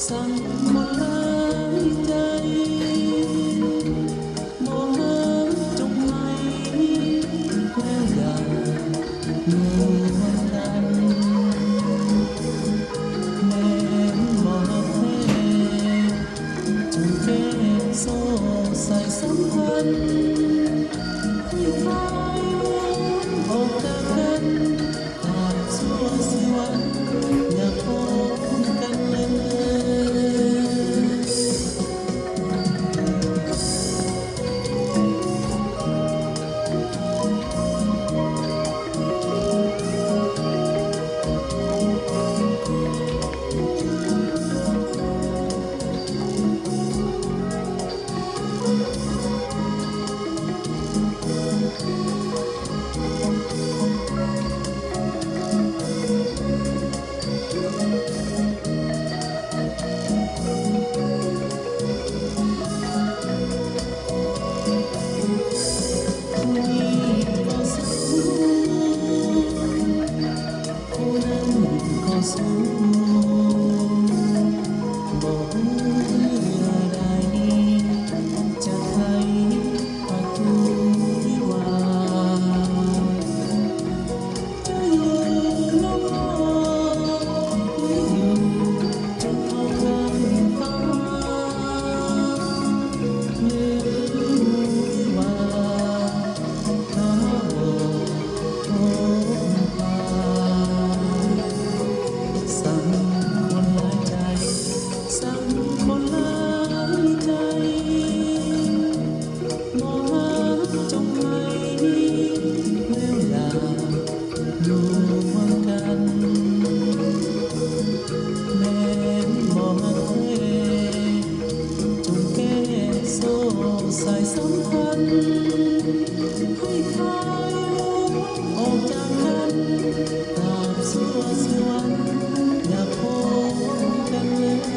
ສັງຄົນຫຼາຍໃຈ ບໍ່ຮັກຈົງໄໝ ແລ້ວຢ່າຢູ່ນຳກັນ ແມ່ນບໍ່ຮັກແທ້ ຈົງແກ້ໂສ້ສາຍສຳພັນ ໃຫ້ຄາຍອອກຈາກກັນ ຕາບຊົ່ວຊີວັນ ຢ່າພົບກັນເລີຍ. ຜູ້ນັ້ນກໍສູງ ບໍ່ຮູ້ເຫື່ອໃດ ຈະໄຂປະຕູວິວາ ຈະຢູ່ນຳພໍ່ ຢູ່ຈົນເຂົ້າກາງຟ້າ ເມື່ອຮູ້ວ່າ ສັງຄົນຫຼາຍໃຈ ສັງຄົນຫຼາຍໃຈ ບໍ່ຮັກຈົງໄໝ ແລ້ວຢ່າຢູ່ຮ່ວມກັນ ແມ່ນບໍ່ຮັກແທ້ ຈົ່ງແກ້ໂສ້ສາຍສຳພັນ ໃຫ້ຄາຍອອກຈາກກັນ ຕາບຊົ່ວຊີວັນ ຢ່າພົບກັນເລີຍ.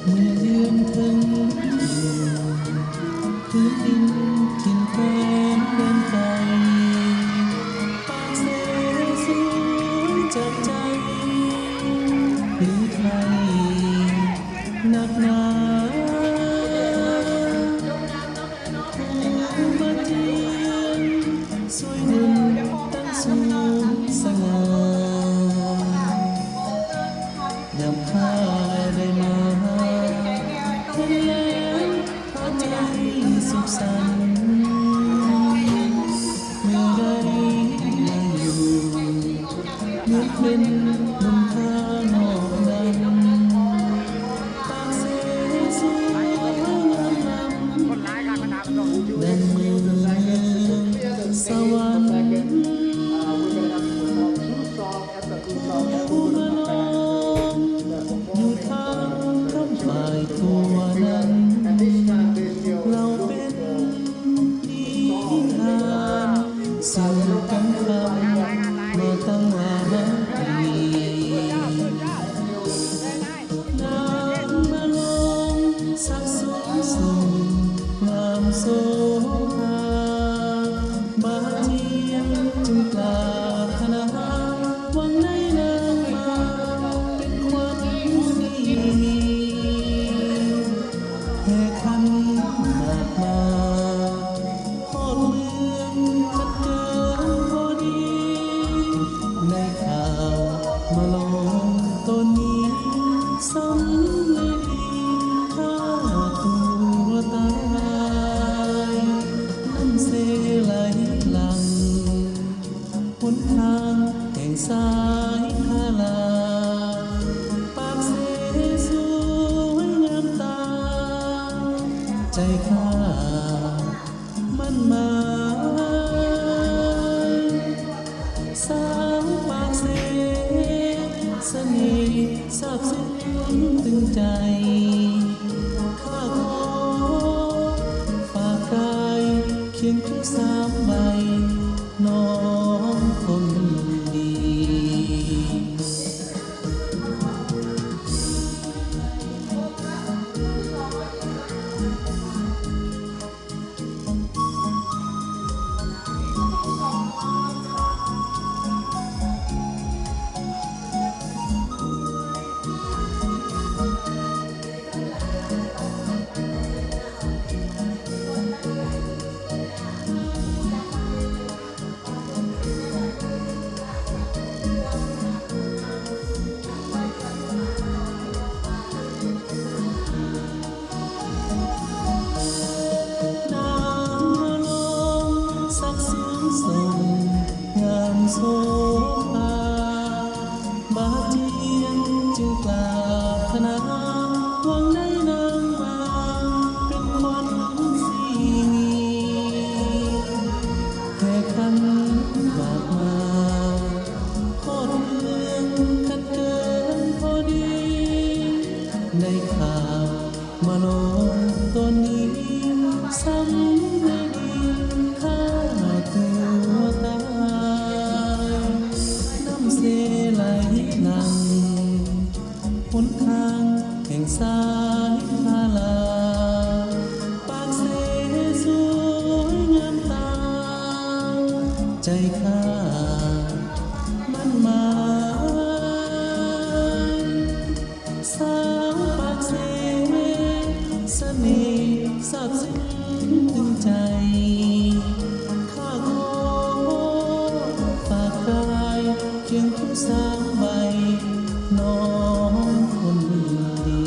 ເມື່ອເດືອນເທິງ ພື້ນດິນຖິ່ນແຄນແດນໄກ ປາກເຊສວຍຈາກໃຈ ຫຼືໃຜນັກໜາ ຜູ້ມາຈຽມຊ່ວຍດຸນຕັ້ງສູງສະຫງ່າ ຍາມຂ້າໄດ້ມາ ເຫັນແລ້ວ ພໍໃຈສຸກສັນ ເມື່ອໄດ້ມາຢູ່ ເມືອງເປັນບຸນພານອກນັ້ນ ປາກເຊສວຍງາມ ດັ່ງເມືອງສະຫວັນ ຜູ້ມາລ້ອມຢູ່ທາງຄຳຝ້າຍທົ່ວນັ້ນ ເຫຼົ່າເປັນນິທານ ສູ່ກັນຄຳມາຕັ້ງວ່າຮັກດີ ໃຈຂ້າໝັ້ນໝາຍ ສາວປາກເຊ ສະເໜ່ຊາບຊຶ້ງຕຶງໃຈ ຂ້າຂໍຝາກກາຍຄຽງຄູ່ສາມໃບ ນ້ອງຄົນດີ. ນາງມາລອງສັກສວນສົ່ງງາມໂສພາ ບາດຈຽງຈຶ່ງປາດຖະໜາ ຫວັງໄດ້ນາງມາເປັນຂວັນສີນີ ແຫ່ຂັນໝາກມາ ຮອດເຮືອນຄັນເກີນພໍດີ ໄດ້ຄາບມາລອງຕອນນີ້ ສ່ຳໃນດິນຂ້າຕົວຕາຍ ນ້ຳເຊໄຫຼຫຼັ່ງ ຫົນທາງແຫ່ງສາຍພາລາ ປາກເຊສວຍງາມຕາ ໃຈຂ້າໝັ້ນໝາຍ ສາວປາກເຊ ສະເໜ່ຊາບຊຶ້ງຕຶງໃຈ ຂ້າຂໍຝາກກາຍຄຽງຄູ່ສາມໃບ ນ້ອງຄົນດີ.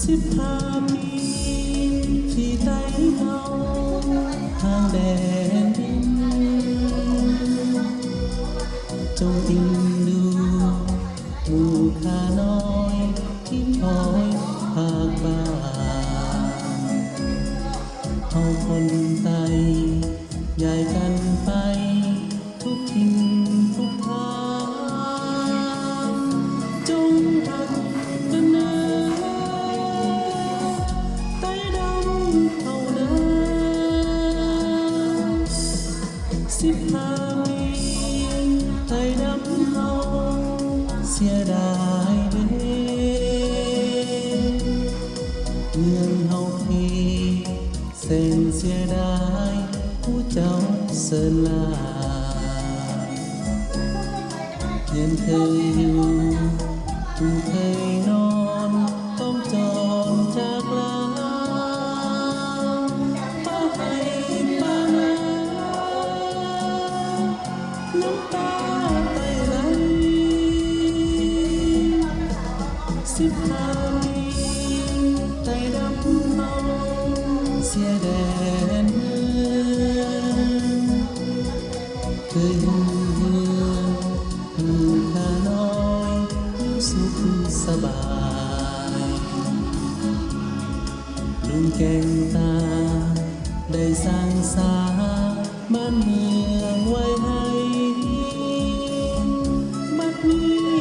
ສິບຫ້າປີທີ່ໄຕ່ເຮົາທາງແດນດິນ ຈົ່ງເອັນດູໝູ່ຂ້ານ້ອຍທີ່ຄອຍພາກບ້ານ ເຮົາຄົນໄຕຍ້າຍກັນໄປທຸກຖິ່ນທຸກທາງ ຈົ່ງຮັກກັນເດີ ໄຕດຳເຮົານາ. ສິບຫ້າປີໄຕດຳເຮົາເສຍດາຍເດ ເມືອງເຮົາເພ ແສນເສຍດາຍຜູ້ເຈົ້າເຊີນຫຼາຍ ເຮືອນເຄີຍຢູ່ ຜູ້ເຄີຍນອນ ຕ້ອງຈອນຈາກລາ ປະໄຫ້ປະນາ ນ້ຳຕາໄຫຼໄຫຼ ສິບຫ້າປີໄຕດຳເຮົາເສຍແດນເມືອງ ເຄີຍຫຸ້ມເຮືອ ລູກຂ້ານ້ອຍຢູ່ສຸກສະບາຍ ລຸງແກ້ງຕາໄດ້ສ້າງສາບ້ານເມືອງໄວ້ໃຫ້ ບັດນີ້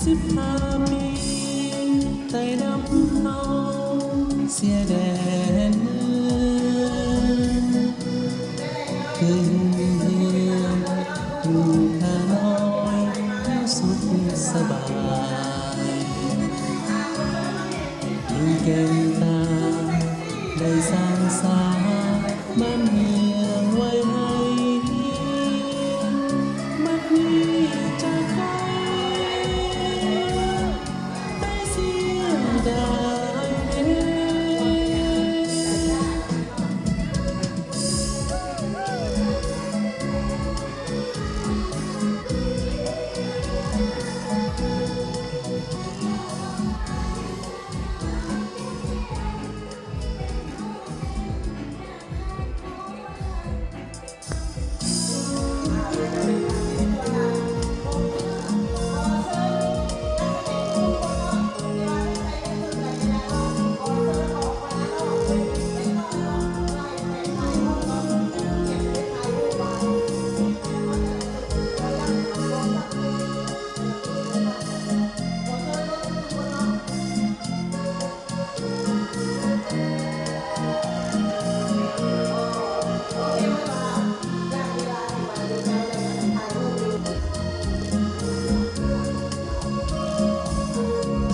ສິບຫ້າປີ ໄຕ່ດຳເຮົາເສຍແດນເມືອງ ຄືຮຸ່ງເຮືອງ ຢູ່ຂ້ານ້ອຍ ແລ້ວສຸກສະບາຍ ຢູ່ແກ່ນຕາ ໄດ້ສ້າງສາ ບ້ານເມືອງໄວ້ໃຫ້ດີ ບັດນີ້ຈາກໄກ ໄດ້ເສຍດາຍເດ້.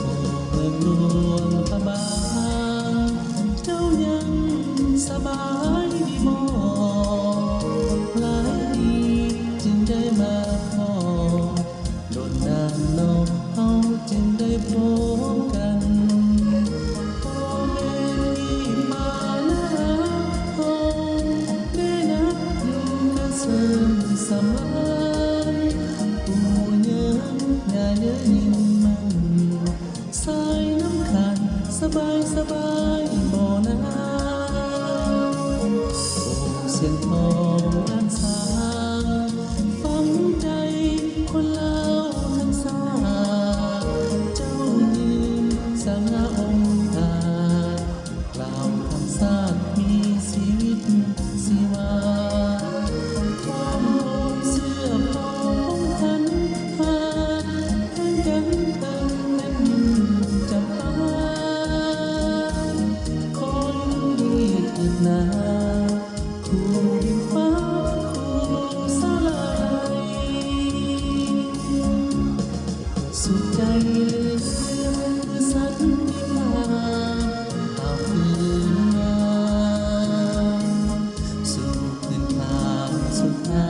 ພໍ່ເມືອງຫຼວງພະບາງ ເຈົ້າຍັງສະບາຍດີບໍ່? ຫຼາຍປີຈຶ່ງໄດ້ມາພໍ້ ດົນນານເນາະ ເຮົາຈຶ່ງໄດ້ພົບກັນ. ພໍ່ແມ່ທີ່ປານາຮັກເຮົາ ໄດ້ນັບຢູ່ກະເສີມສຳລານ. ປູ່ເຍີນ ຍ່າເຍີນຍິງມັນ ສາຍນ້ຳຂານ ສະບາຍ ສະບາຍບໍ່ນາ? ໂອ ສຽງຂອງຫຼານສາວ ຝັງໃຈຄົນລາວທັງຊາດ. ເຈົ້າຢືນສະຫງ່າອົງອາດ ລາວທັງຊາດມີຊີວິດຊີວາ. ຄວາມໂຮມເຊື້ອພໍ່ພົງພັນ ຫາກແຂ່ງກັນເທິງແຜ່ນດິນຈຳປາ. ຄອຍດູດີເທີດນາ ຄູ່ດິນຟ້າຄູ່ສາລາໄລ. ສຸກໃຈເຫຼືອເກີນ ເມື່ອສັນຕິພາບກ່າວຄືນມາ ສູ່ພື້ນຖານສຸດທາ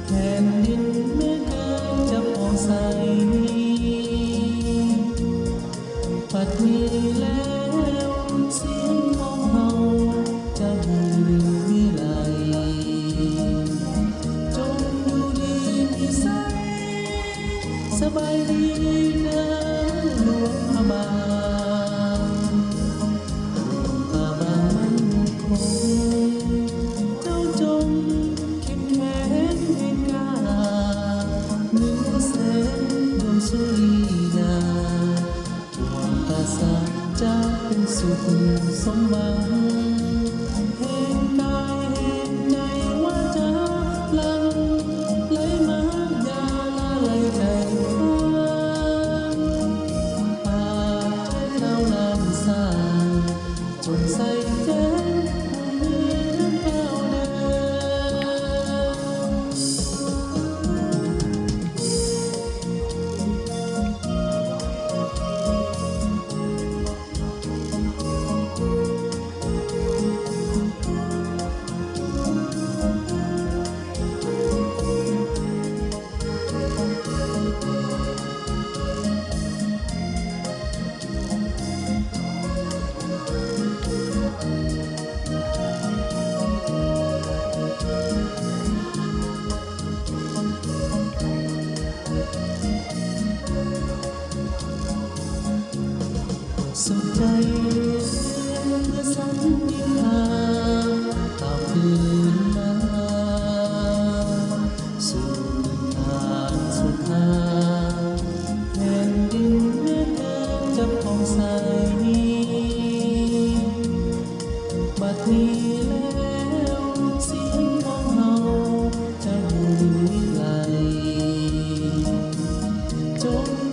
ແຜ່ນດິນແມ່ເກີດຈະຜ່ອງໃສ. ບັດນີ້ແລ້ວ ສຽງຂອງເຮົາຈະຫຸ່ນວິໄລ ຈົ່ງຢູ່ດີມີໄຊ ສະບາຍດີເດີຫຼວງພະບາງ ຫຼວງພະບາງໝັ້ນຄົງ ເຈົ້າຈົ່ງເຂັ້ມແຂງແຮງກ້າ ໜຶ່ງແສນດວງສຸລີນາ ປວງປາສາດຈະເປັນສຸກສົມຫວັງ ແຮງກາຍແຮງໃຈວາຈາຫຼັ່ງໄຫຼມາ ຢ່າລະໄຫຼໃຈຟັງ ປາກແທນລາວລ້ານຊ້າງ ຈົ່ງໃສ່ແຈງຜູ້ມີນ້ຳກ້າວເດີ. ສຸກໃຈເມື່ອສັນຕິພາບກ່າວຄືນມາ ສູ່ພື້ນຖານສຸດທາ ແຜ່ນດິນແມ່ເກີດຈະຜ່ອງໃສ. ບັດນີ້ແລ້ວ ສຽງຂອງເຮົາຈະຫຸ່ນວິໄລ ຈົ່ງ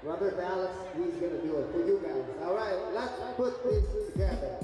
Robert Ballas, he's gonna do it for you guys. All right, let's put this together.